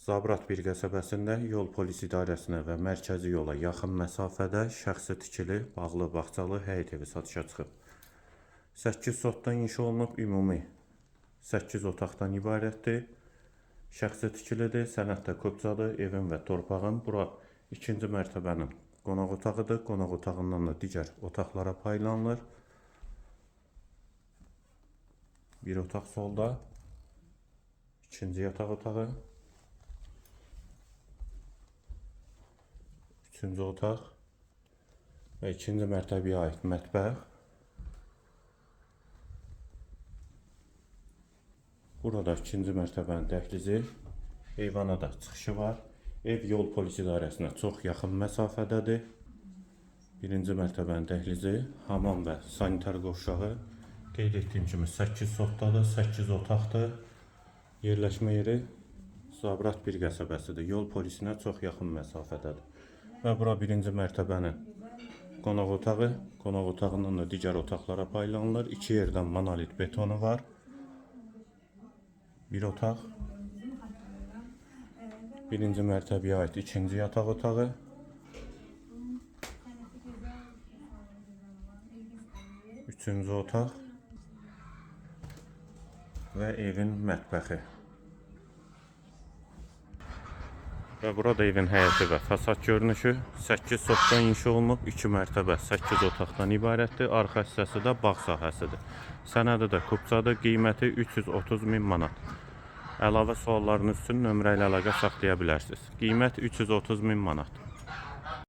Zabrat bir qəsəbəsində yol polis idarəsinə və mərkəzi yola yaxın məsafədə şəxsi tikili, bağlı, bağçalı həyət evi satışa çıxıb. 8 sotdan inşa olunub, ümumi 8 otaqdan ibarətdir. Şəxsi tikilidir, sənəd də kupçadır, evin və torpağın. Bura ikinci mərtəbənin qonaq otağıdır. Qonaq otağından da digər otaqlara paylanılır. Bir otaq solda, ikinci yataq otağı, üçüncü otaq və ikinci mərtəbəyə aid mətbəx. Burada ikinci mərtəbənin dəhlizi, eyvana da çıxışı var. Ev yol polis idarəsinə çox yaxın məsafədədir. Birinci mərtəbənin dəhlizi, hamam və sanitar qovşağı. Qeyd etdiyim kimi 8 sotdadır, 8 otaqdır. Yerləşmə yeri Zabrat bir qəsəbəsidir. Yol polisinə çox yaxın məsafədədir. Və bura birinci mərtəbənin qonaq otağı. Qonaq otağından da digər otaqlara paylanılır. İki yerdən monolit betonu var. Bir otaq. Birinci mərtəbəyə aid ikinci yataq otağı. Üçüncü otaq və evin mətbəxi. Və burada evin həyəti və fasad görünüşü. 8 sotdan inşa olunub, 2 mərtəbə 8 otaqdan ibarətdir. Arxa hissəsi də bağ sahəsidir. Sənədi də kupçadır, qiyməti 330 min manat. Əlavə suallarınız üçün nömrə ilə əlaqə saxlaya bilərsiniz. Qiymət 330 min manat.